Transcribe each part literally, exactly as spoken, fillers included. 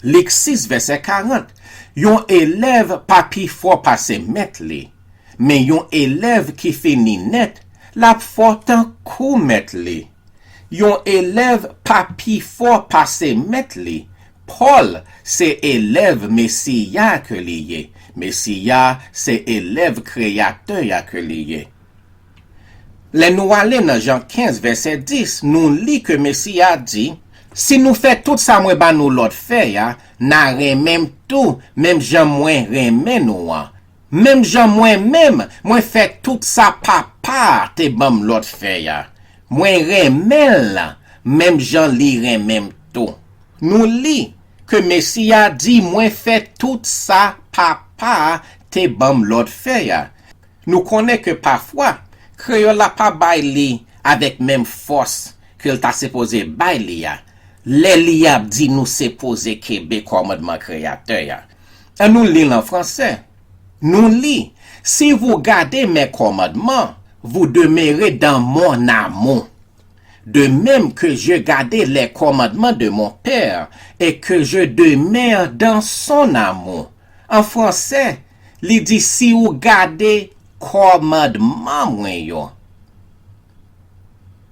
Lik sis, vèsè karant, yon elèv pa pi fò pase mèt li, men yon elèv ki fini nèt, l ap fò tankou mèt li. Yon elèv pa pi fò pase mèt li. Pòl se elèv Mesi a ke li ye. Mesi a se elèv Kreyatè a ke li ye. Lè nou ale nan Jan kenz, vèsè dis, nou li ke Mesi a di, "Si nou fè tout sa mwen ba nou lòd fè a, n a renmen m tou, menm jan mwen renmen nou an. Menm jan mwen menm, mwen fè tout sa Papa a te ban m lòd fè a. Mwen renmen l, menm jan li renmen m tou." Nou li ke Mesi a di, "Mwen fè tout sa Papa a te ban m lòd fè a." Nou konnen ke pafwa, kreyòl la pa bay li avèk menm fòs ke l ta sipoze bay li a, lè li ap di nou sipoze kenbe kòmandman Kreyatè a. An nou li l an fransè. Nou li, "Si vous gardez mes commandements, vous demeurez dans mon amour. De même que je garde les commandements de mon Père et que je demeure dans son amour." An fransè, li di, "Si ou gade kòmandman mwen yo,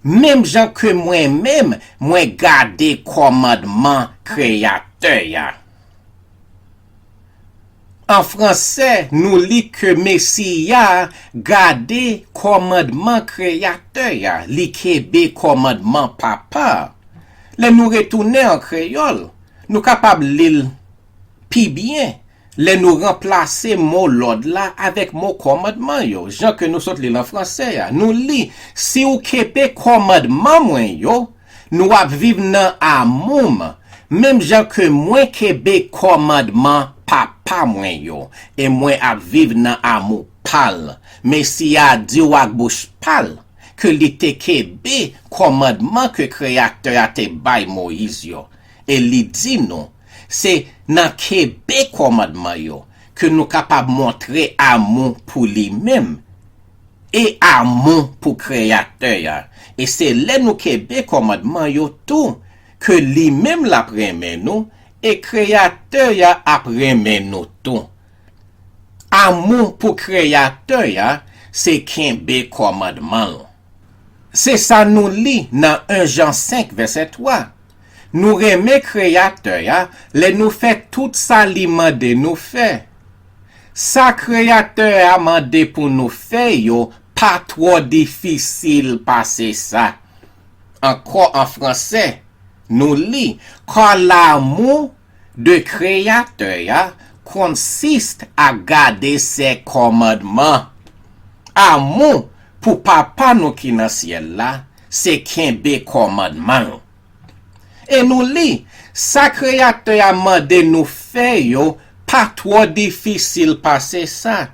menm jan ke mwen menm, mwen gade kòmandman Kreyatè a." An fransè, nou li ke Mesi a gade kòmandman Kreyatè a, li kenbe kòmandman Papa a. Lè nou retounen an kreyòl, nou kapab li l pi byen lè nou ranplase mo lòd la avèk mo kòmandman yo, jan ke nou sot li l an fransè a. Nou li, "Si ou kenbe kòmandman mwen yo, nou ap viv nan amou m, menm jan ke mwen kenbe kòmandman Papa mwen yo, e mwen ap viv nan amou pa l." Mesi a di w ak bouch pa l ke li te kenbe kòmandman ke Kreyatè a te bay Moyiz yo. E li di nou, se nan kenbe kòmandman yo ke nou kapab montre amou pou li menm e amou pou Kreyatè a. E se lè nou kenbe kòmandman yo tou ke li menm l ap renmen nou e Kreyatè a ap renmen nou tou. Amou pou Kreyatè a se kenbe kòmandman l. Se sa nou li nan en Jan senk, vèsè twa. Nou renmen Kreyatè a lè nou fè tout sa li mande nou fè. Sa Kreyatè a mande pou nou fè yo pa twò difisil pase sa. Ankò an fransè, nou li, "Car l'amour de Kreyatè a consiste à garder ses commandements." Amou pou Papa nou ki nan syèl la, se kenbe kòmandman l. E nou li, sa Kreyatè a mande nou fè yo pa twò difisil pase sa.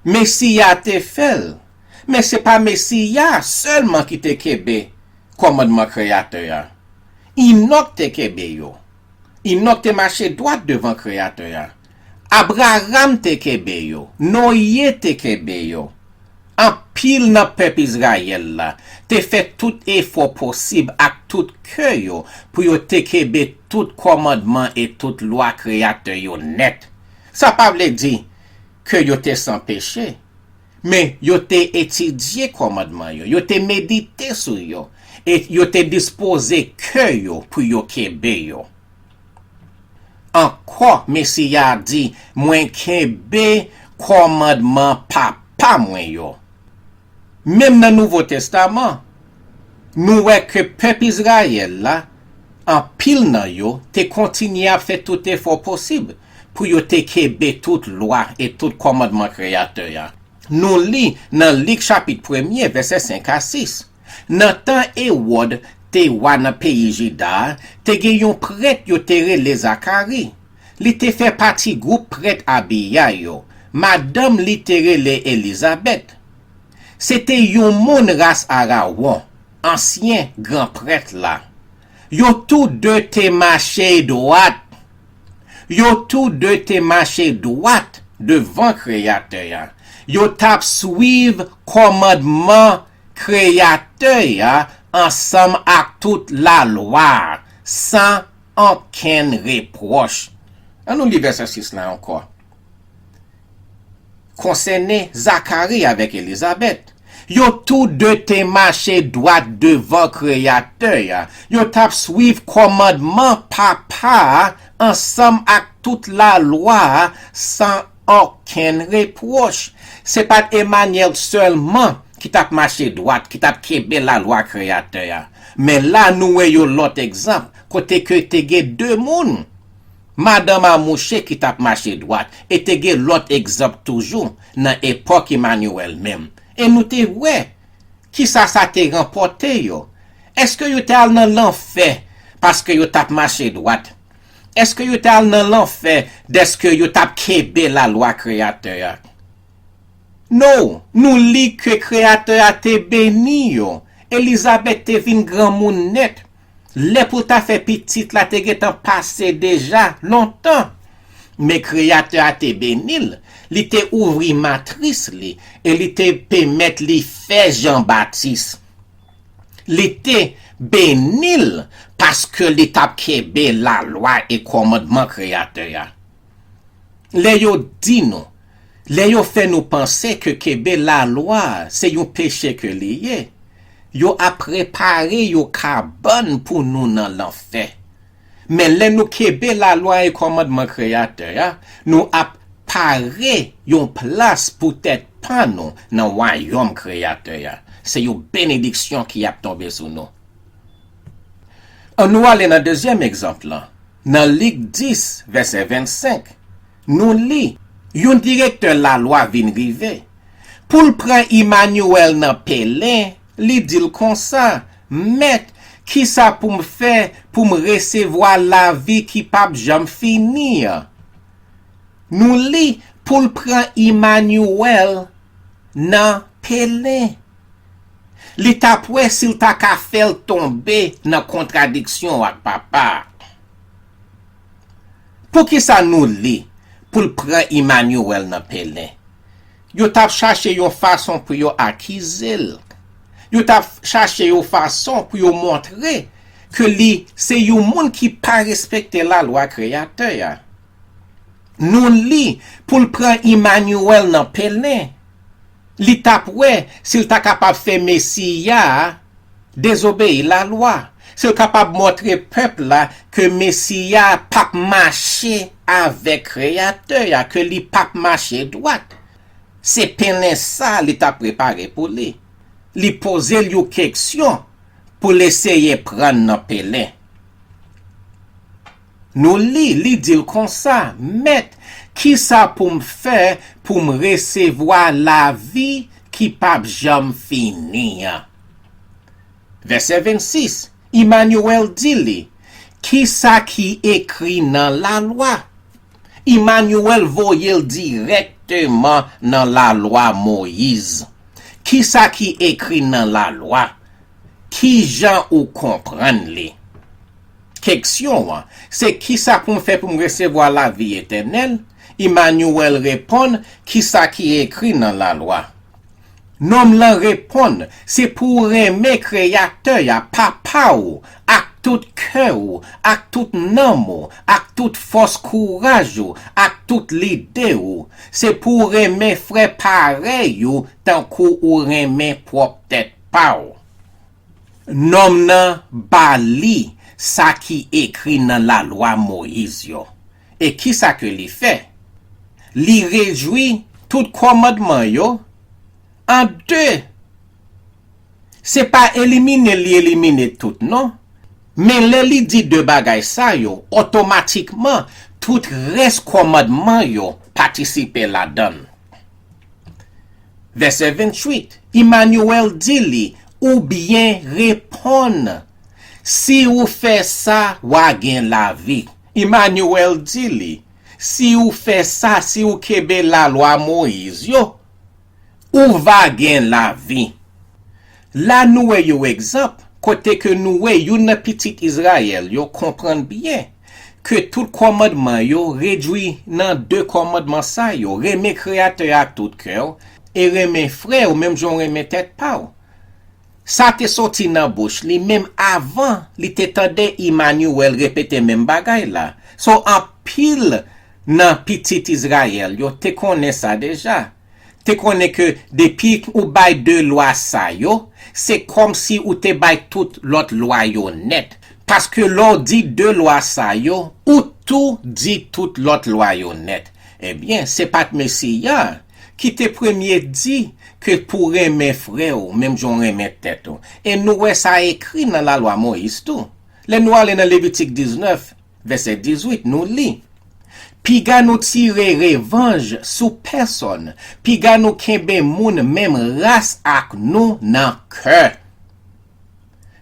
Mesi a te fè l, men se pa Mesi a sèlman ki te kenbe kòmandman Kreyatè a. Enòk te kenbe yo. Enòk te mache dwat devan Kreyatè a. Abraram te kenbe yo. Noye te kenbe yo. Anpil nan pèp Izrayèl la te fè tout efò posib ak tout kè yo pou yo te kenbe tout kòmandman e tout lwa Kreyatè yo nèt. Sa pa vle di ke yo te san peche, men yo te etidye kòmandman yo, yo te medite sou yo, e yo te dispoze kè yo pou yo kenbe yo. Ankò, Mesi a di, "Mwen kenbe kòmandman Papa mwen yo." Menm nan Nouvo Testaman, nou wè ke pèp Izrayèl la, anpil nan yo, te kontinye ap fè tout efò posib pou yo te kenbe tout lwa e tout kòmandman Kreyatè a. Nou li nan Lik chapit premye, vèsè senk a sis. Nan tan Ewòd te wa nan peyi Jida a, te gen yon prèt yo te rele Zakari. Li te fè pati gwoup prèt Abiya yo. Madanm li te rele Elizabèt. Se te yon moun ras Arawon, ansyen gran prèt la. Yo tou de te mache dwat. Yo tou de te mache dwat devan Kreyatè a. Yo t ap swiv kòmandman Kreyatè a ansanm ak tout lalwa a, san okenn repwòch. Ann nou li vèsè sis la ankò. Konsène Zakari avèk Elizabèt, yo tou de te mache dwat devan Kreyatè a. Yo t ap suiv kòmandman Papa a ansanm ak tout lalwa a san okenn repwòch. Se pa t Emanyèl sèlman ki t ap mache dwat, ki t ap kenbe lalwa Kreyatè a. Men la, nou wè yon lòt egzanp, kote ke te gen de moun, madanm a mouche ki t ap mache dwat, e te gen lòt egzanp toujou nan epòk Emanyèl menm. E nou te wè kisa sa te ranpòte yo. Èske yo te al nan lanfè paske yo t ap mache dwat? Èske yo te al nan lanfè dèske yo t ap kenbe lalwa Kreyatè a? No, nou li ke Kreyatè a te beni yo. Elizabèt te vin granmoun nèt. Lè pou l ta fè pitit la te gentan pase deja lontan. Men Kreyatè a te beni l. Li te ouvri matris li e li te pèmèt li fè Jan Batis. Li te beni l paske li t ap kenbe lalwa e kòmandman Kreyatè a. Lè yo di nou, lè yo fè nou panse ke kenbe lalwa a se yon peche ke li ye, yo ap prepare yon kabann pou nou nan lanfè. Men lè nou kenbe lalwa e kòmandman Kreyatè a, nou ap pare yon plas pou tèt pa nou nan wayòm Kreyatè a. Se yon benediksyon ki ap tonbe sou nou. Ann nou ale nan dezyèm egzanp lan. Nan Lik dis, vèsè vennsenk, nou li, yon direktè lalwa vin rive. Pou l pran Emanyèl nan pelen, li di l konsa, Mèt, kisa pou m fè pou m resevwa lavi ki p ap janm fini an? Nou li, pou l pran Emanyèl nan pelen. Li t ap wè si l ta ka fè l tonbe nan kontradiksyon ak Papa a. Poukisa nou li pou l pran Emanyèl nan pelen? Yo t ap chache yon fason pou yo akize l. Yo t ap chache yon fason pou yo montre ke li se yon moun ki pa respekte lalwa Kreyatè a. Nou li pou l pran Emanyèl nan pelen. Li t ap wè si l ta kapab fè Mesi a dezobeyi lalwa, si l kapab montre pèp la ke Mesi a p ap mache avèk Kreyatè a, ke li p ap mache dwat. Se pelen sa li t ap prepare pou li. Li poze l yon keksyon pou l eseye pran nan pelen. Nou li, li di l konsa, Mèt, kisa pou m fè pou m resevwa lavi ki p ap janm fini an? Vèsè vennsis, Emanyèl di li, Kisa ki ekri nan lalwa? Emanyèl voye l dirèkteman nan lalwa Moyiz. Kisa ki ekri nan lalwa? Kijan ou konprann li? Keksyon an, se kisa pou m fè pou m resevwa lavi etènèl? Emanyèl reponn, kisa ki ekri nan lalwa? Nonm lan reponn, se pou w renmen Kreyatè a, Papa w, ak tout kè w, ak tout nanm w, ak tout fòs kouraj ou, ak tout lide w. Se pou w renmen frè parèy ou tankou ou renmen pwòp tèt pa w. Nonm nan ba li sa ki ekri nan lalwa Moyiz yo. E kisa ke li fè? Li redwi tout kòmandman yo an de. Se pa elimine li elimine tout non. Men lè li di de bagay sa yo, otomatikman, tout rès kòmandman yo patisipe ladan l. Vèsè venntuit, Emanyèl di li, Ou byen reponn. Si ou fè sa, w a gen lavi. Emanyèl di li, Si ou fè sa, si ou kenbe lalwa Moyiz yo, ou va gen lavi. La nou wè yon egzanp kote ke nou wè youn nan pitit Izrayèl yo konprann byen ke tout kòmandman yo redwi nan de kòmandman sa yo, renmen Kreyatè a ak tout kè w e renmen frè w menm jan w renmen tèt pa w. Sa te soti nan bouch li menm avan li te tande Imanyuwèl repete menm bagay la. So, anpil nan pitit Izrayèl yo te konnen sa deja. Te konnen ke depi ou bay de lwa sa yo, se kòmsi ou te bay tout lòt lwa yo nèt. Paske lè w di de lwa sa yo, ou tou di tout lòt lwa yo nèt. Ebyen, se pa t Mesi a ki te premye di ke pou renmen frè w menm jan w renmen tèt ou. E nou wè sa ekri nan Lalwa Moyiz tou. Lè nou ale nan Levitik diznèf, vèsè dizuit, nou li: Piga nou tire revanj sou pèsonn, piga nou kenbe moun menm ras ak nou nan kè.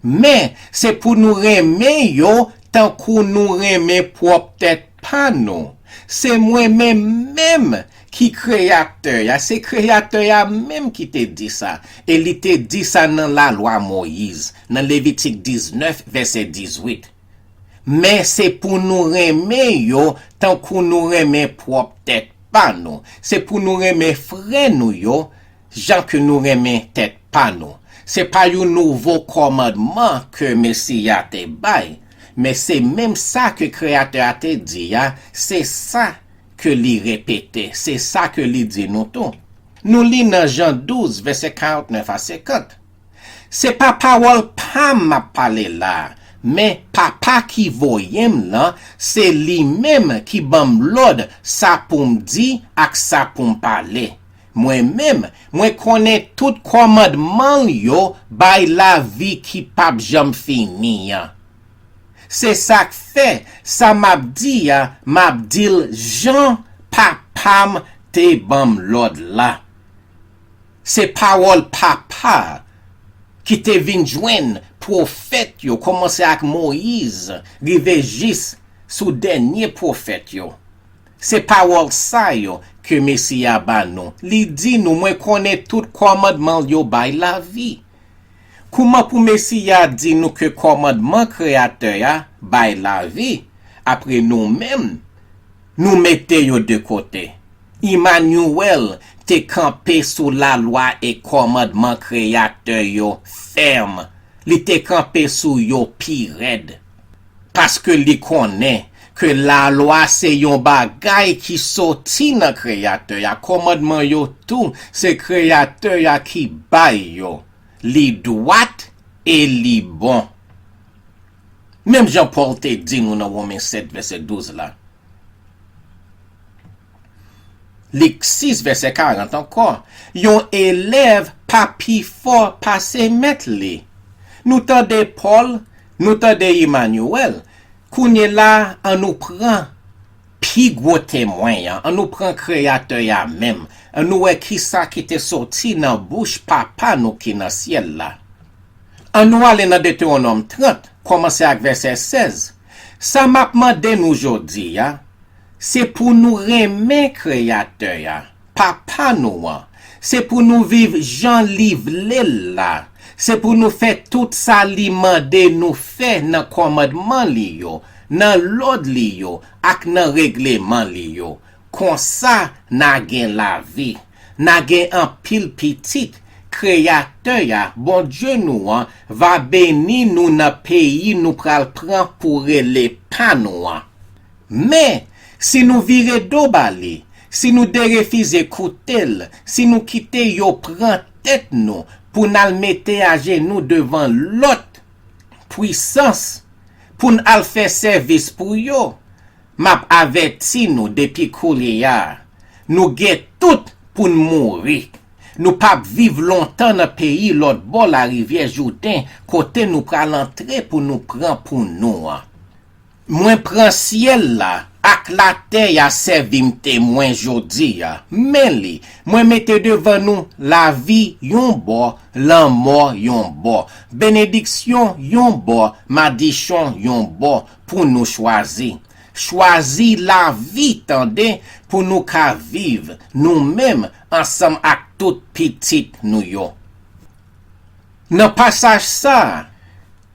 Men, se pou nou renmen yo tankou nou renmen pwòp tèt pa nou. Se mwen menm menm ki Kreyatè a, se Kreyatè a menm ki te di sa. E li te di sa nan Lalwa Moyiz, nan Levitik diznèf, vèsè dizuit. Men se pou nou renmen yo tankou nou renmen pwòp tèt pa nou. Se pou nou renmen frè nou yo jan ke nou renmen tèt pa nou. Se pa yon nouvo kòmandman ke Mesi a te bay, men se menm sa ke Kreyatè a te di a, se sa ke li repete, se sa ke li di nou tou. Nou li nan Jan douz, vèsè karantnèf a senkant. Se pa pawòl pa m m ap pale la, men Papa ki voye m nan, se li menm ki ban m lòd sa pou m di ak sa pou m pale. Mwen menm, mwen konnen tout kòmandman l yo bay lavi ki p ap janm fini an. Se sa k fè, sa m ap di a, m ap di l jan Papa m te ban m lòd la. Se pawòl Papa a ki te vin jwenn pwofèt yo, kòmanse ak Moyiz, rive jis sou dènye pwofèt yo. Se pawòl sa yo ke Mesi a ba nou. Li di nou, mwen konnen tout kòmandman l yo bay lavi. Kouman pou Mesi a di nou ke kòmandman Kreyatè a bay lavi, apre nou menm, nou mete yo de kote? Imanyuwèl te kanpe sou lalwa e kòmandman Kreyatè yo fèm. Li te kanpe sou yo pi rèd. Paske li konnen ke lalwa se yon bagay ki soti nan Kreyatè a, kòmandman yo tou se Kreyatè a ki bay yo. Li dwat e li bon. Menm jan Pòl te di nou nan Women sèt vèsè douz la. Lik sis vèsè karant ankò, yon elèv pa pi fò pase mèt li. Nou tande Pòl, nou tande Imanyuwèl. Kounye la, ann nou pran pi gwo temwen an, ann nou pran Kreyatè a menm, ann nou wè kisa ki te soti nan bouch Papa nou ki nan syèl la. Ann nou ale nan Detewonòm trant, kòmanse ak vèsè sèz. Sa m ap mande nou jodi a, se pou nou renmen Kreyatè a, Papa nou an. Se pou nou viv jan li vle l la. Se pou nou fè tout sa li mande nou fè nan kòmandman li yo, nan lòd li yo ak nan regleman li yo. Konsa, n a gen lavi. N a gen anpil pitit. Kreyatè a, Bondye nou an, va beni nou nan peyi nou pral pran pou rele pa nou an. Men, si nou vire do ba li, si nou derefize koute l, si nou kite yo pran tèt nou pou n al mete ajenou devan lòt pwisans, pou n al fè sèvis pou yo, m ap avèti nou depi koulye a, nou gen tout pou n mouri. Nou p ap viv lontan nan peyi lòt bò larivyè Jouden kote nou pral antre pou nou pran pou nou an. Mwen pran syèl la ak latè a sèvi m temwen jodi a. Men li, mwen mete devan nou lavi yon bò, lanmò yon bò, benediksyon yon bò, madichon yon bò pou nou chwazi. Chwazi lavi, tande, pou nou ka viv, nou menm, ansanm ak tout pitit nou yo. Nan pasaj sa a,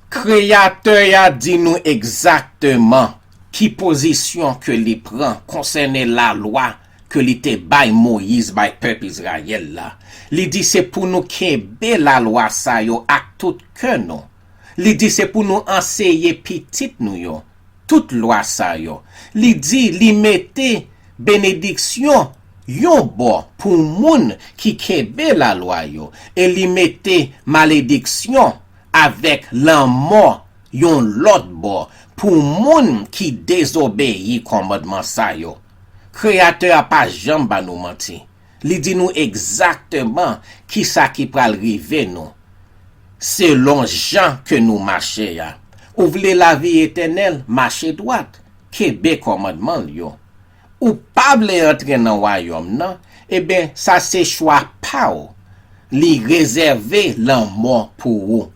Kreyatè a di nou egzakteman ki pozisyon ke li pran konsène lalwa ke li te bay Moyiz bay pèp Izrayèl la. Li di se pou nou kenbe lalwa sa yo ak tout kè nou. Li di se pou nou anseye pitit nou yo tout lwa sa yo. Li di li mete benediksyon yon bò pou moun ki kenbe lalwa yo, e li mete malediksyon avèk lanmò yon lòt bò pou moun ki dezobeyi kòmandman sa yo. Kreyatè a pa janm ba nou manti. Li di nou egzakteman kisa ki pral rive nou selon jan ke nou mache a. Ou vle lavi etènèl, mache dwat, kenbe kòmandman l yo. Ou pa vle antre nan wayòm nan, ebyen sa se chwa pa w. Li rezève lanmò pou ou.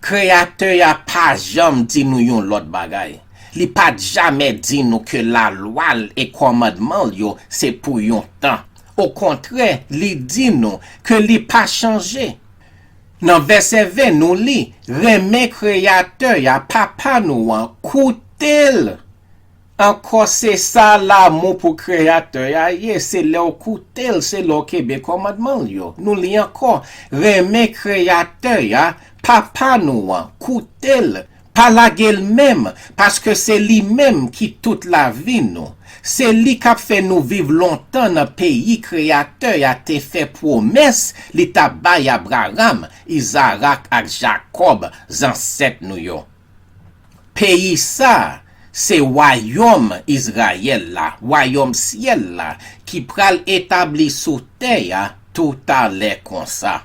Kreyatè a pa janm di nou yon lòt bagay. Li pa t jamè di nou ke lalwa l e kòmandman l yo se pou yon tan. Okontrè, li di nou ke li pa chanje. Nan vèsè ven, nou li, renmen Kreyatè a, Papa nou an, koute l. Ankò se sa lanmou pou Kreyatè a ye, se lè w koute l, se lè w kenbe kòmandman l yo. Nou li ankò, renmen Kreyatè a, Papa nou an, koute l, pa lage l menm, paske se li menm ki tout lavi nou. Se li k ap fè nou viv lontan nan peyi Kreyatè a te fè pwomès li t ap bay Abraram, Izarak ak Jakòb, zansèt nou yo. Peyi sa a se wayòm Izrayèl la, wayòm syèl la, ki pral etabli sou tè a toutalè konsa.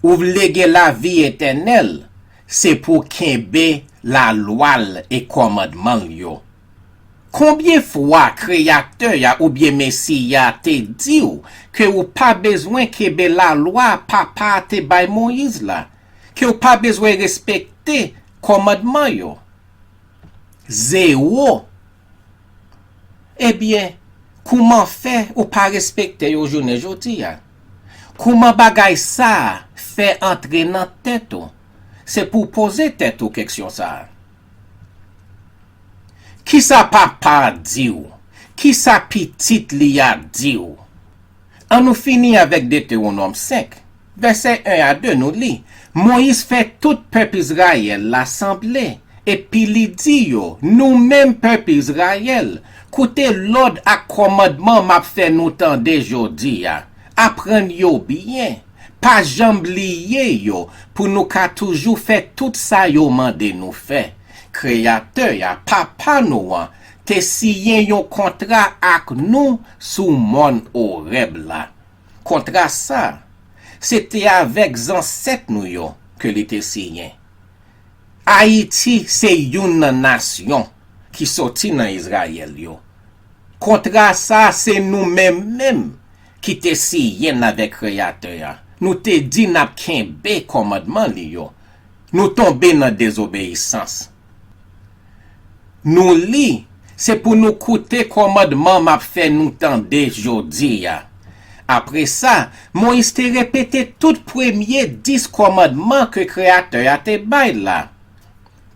Ou vle gen lavi etènèl, se pou w kenbe lalwa l e kòmandman l yo. Konbyen fwa Kreyatè a oubyen Mesi a te di w ke ou pa bezwen kenbe lalwa Papa a te bay Moyiz la, ke w pa bezwen respekte kòmandman yo? Zewo. Ebyen, kouman fè ou pa respekte yo jounen jodi a? Kouman bagay sa a fè antre nan tèt ou? Se pou w poze tèt ou keksyon sa a. Kisa Papa a di w? Kisa Pitit li a di w? Ann nou fini avèk Detewonòm senk, vèsè en a de, nou li, Moyiz fè tout pèp Izrayèl la sanble, epi li di yo, nou menm pèp Izrayèl, koute lòd ak kòmandman m ap fè nou tande jodi a. Aprann yo byen. Pa janm bliye yo pou nou ka toujou fè tout sa yo mande nou fè. Kreyatè a, Papa nou an, te siyen yon kontra ak nou sou mòn Orèb la. Kontra sa a, se te avèk zansèt nou yo ke li te siyen. Ayiti se youn nan nasyon ki soti nan Izrayèl yo. Kontra sa a se nou menm menm ki te siyen l avèk Kreyatè a. Nou te di n ap kenbe kòmandman li yo. Nou tonbe nan dezobeyisans. Nou li, se pou nou koute kòmandman m ap fè nou tande jodi a. Apre sa, Moyiz te repete tout premye dis kòmandman ke Kreyatè a te bay la.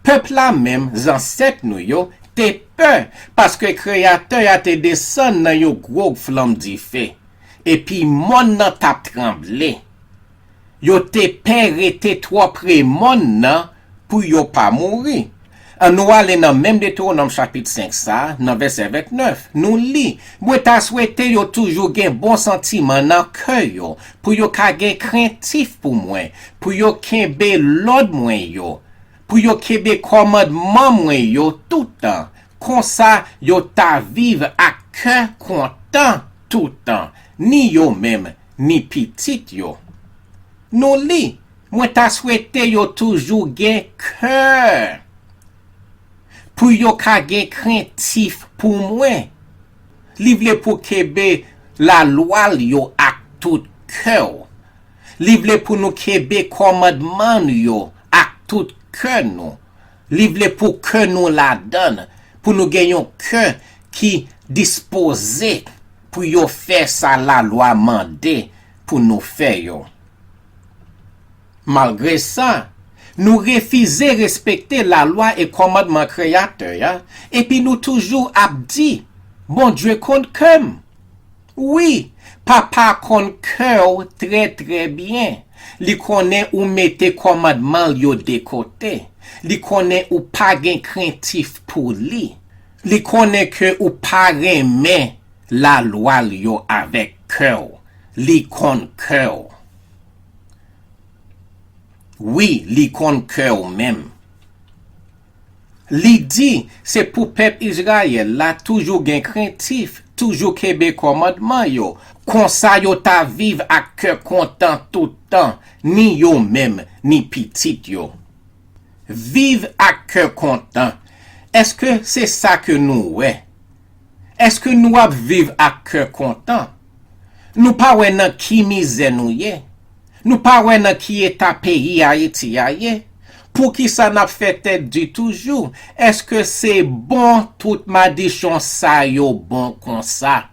Pèp la menm, zansèt nou yo, te pè paske Kreyatè a te desann nan yon gwo flanm dife, epi mòn nan t ap tranble. Yo te pè rete twò pre mòn nan pou yo pa mouri. Ann nou ale nan menm Detewonòm chapit senk sa a, nan vèsè vennèf, nou li, mwen ta swete yo toujou gen bon santiman nan kè yo, pou yo ka gen krentif pou mwen, pou yo kenbe lòd mwen yo, pou yo kenbe kòmandman mwen yo toutan, konsa yo ta viv ak kè kontan toutan, ni yo menm, ni pitit yo. Nou li, mwen ta swete yo toujou gen kè, pou yo ka gen krentif pou mwen. Li vle pou kenbe lalwa l yo ak tout kè w. Li vle pou nou kenbe kòmandman l yo ak tout kè nou. Li vle pou kè nou ladan l, pou nou gen yon kè ki dispoze pou yo fè sa lalwa mande pou nou fè yo. Malgre sa, nou refize respekte lalwa e kòmandman Kreyatè a, epi nou toujou ap di, Bondye konn kè m. Wi, Papa konn kè w trè, trè byen. Li konnen ou mete kòmandman l yo de kote. Li konnen ou pa gen krentif pou li. Li konnen ke ou pa renmen lalwa l yo avèk kè w. Li konn kè w. Wi, li konn kè w menm. Li di, se pou pèp Izrayèl la toujou gen krentif, toujou kenbe kòmandman yo, konsa yo ta viv ak kè kontan tout tan, ni yo menm, ni pitit yo. Viv ak kè kontan. Èske se sa ke nou wè? Èske nou ap viv ak kè kontan? Nou pa wè nan ki mizè nou ye? Nou pa wè nan ki eta peyi Ayiti a ye? Poukisa n ap fè tèt di toujou? Èske se bon tout madichon sa yo bon konsa?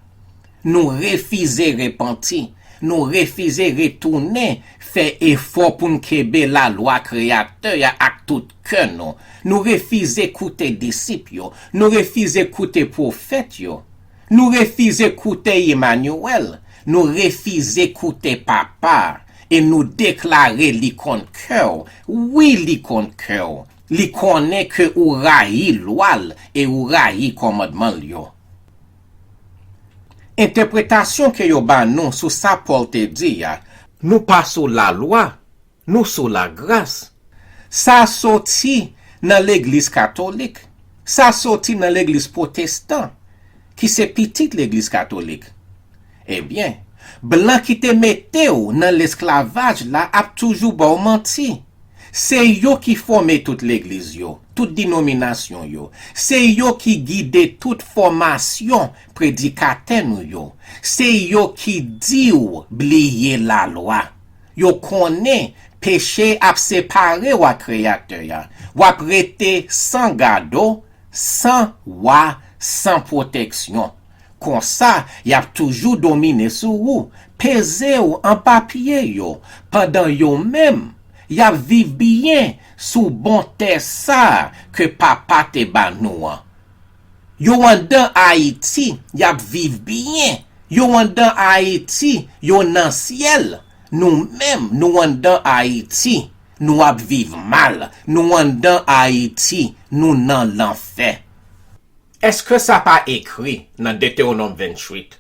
Nou refize repanti. Nou refize retounen fè efò pou n kenbe lalwa Kreyatè a ak tout kè nou. Nou refize koute disip yo. Nou refize koute pwofèt yo. Nou refize koute Emanyèl. Nou refize koute Papa a. E nou deklare li konn kè w. Wi, li konn kè w. Li konnen ke ou rayi lwa l e ou rayi kòmandman l yo. Entèpretasyon ke yo ba nou sou sa Pòl te di a, nou pa sou lalwa, nou sou lagras. Sa soti nan legliz katolik. Sa soti nan legliz pwotestan, ki se pitit legliz katolik. Ebyen, blan ki te mete w nan lesklavaj la ap toujou ba w manti. Se yo ki fòme tout legliz yo, tout denominasyon yo. Se yo ki gide tout fòmasyon predikatè nou yo. Se yo ki di w bliye lalwa. Yo konnen peche ap separe w ak Kreyatè a. W ap rete san gado, san wa, san pwoteksyon. Konsa, y ap toujou domine sou ou, peze w anba pye yo, pandan yo menm, y ap viv byen sou bon tè sa a ke Papa te ba nou an. Yo anndan Ayiti, y ap viv byen. Yo anndan Ayiti, yo nan syèl. Nou menm, nou anndan Ayiti, nou ap viv mal. Nou anndan Ayiti, nou nan lanfè. Èske sa pa ekri nan Detewonòm venntuit?